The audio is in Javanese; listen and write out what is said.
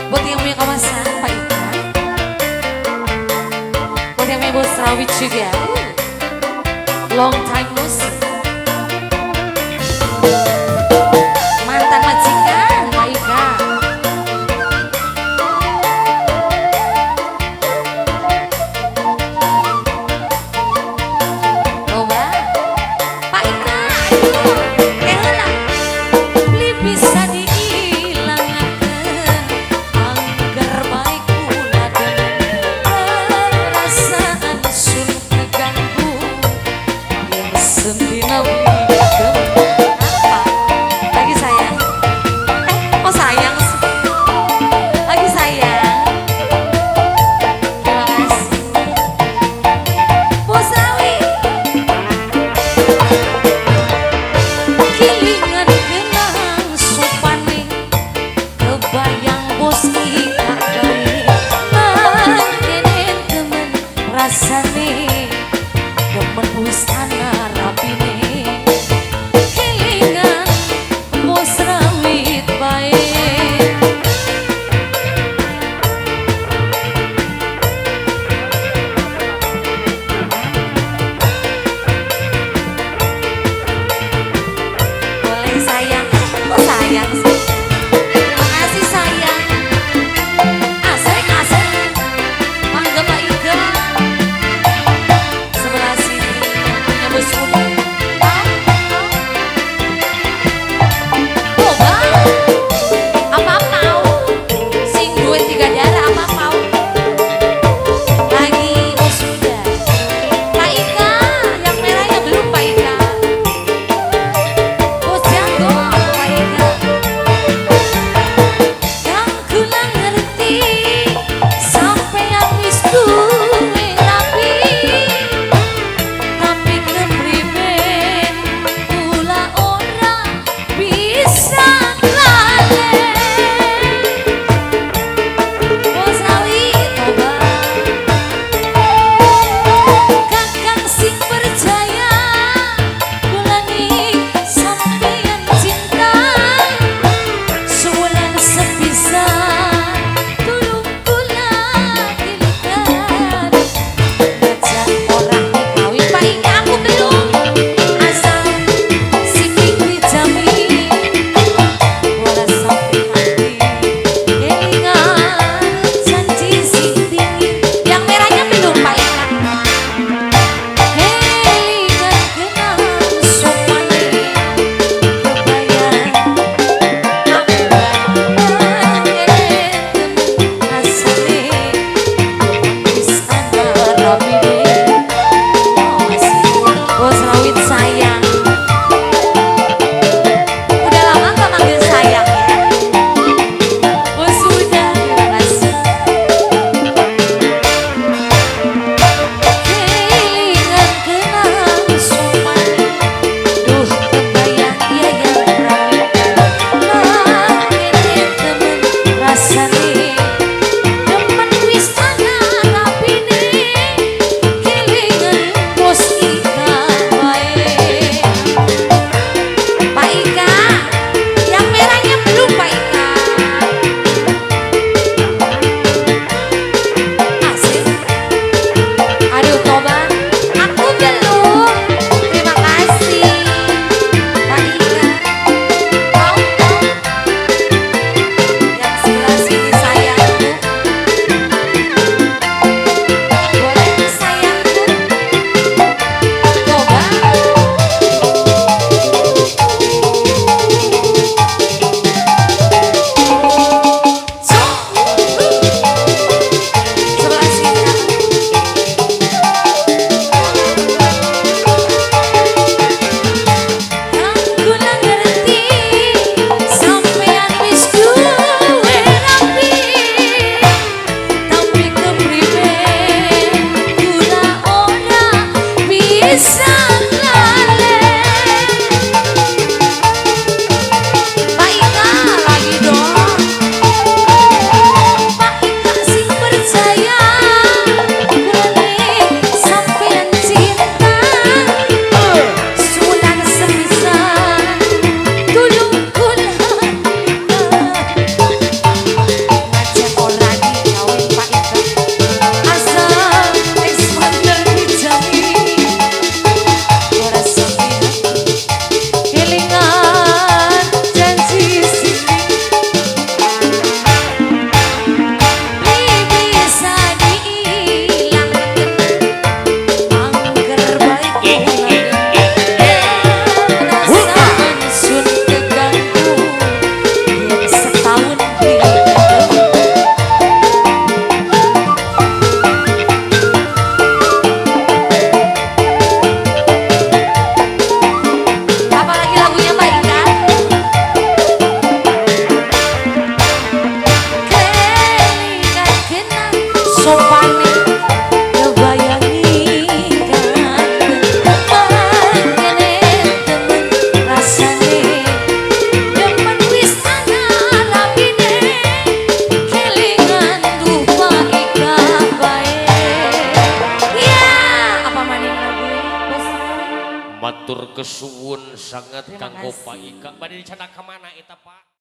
Buat yang punya kawasan Pak Ika, buat yang punya Bos Rawit juga. Long time no see. Mantan majikan Pak Ika. Coba Pak Ika, ayo. Beli bisa diilangaken angger baik kula perasaan sun keganggu yang sendina apa lagi sayang, oh sayang sih lagi sayang. Terima kasih Bos Rawi. Kilingan kenang sopane kebayang bos Ika bae mangkenen temen rasane demen wis ana rapine. Kilingan bos Rawit bae. Boleh sayang, oh sayang sih. Terima kasih sayang. Matur kesuwun sangat Terima kanggo kasih. Pak Ika. Bade dicandak ka mana eta, Pak?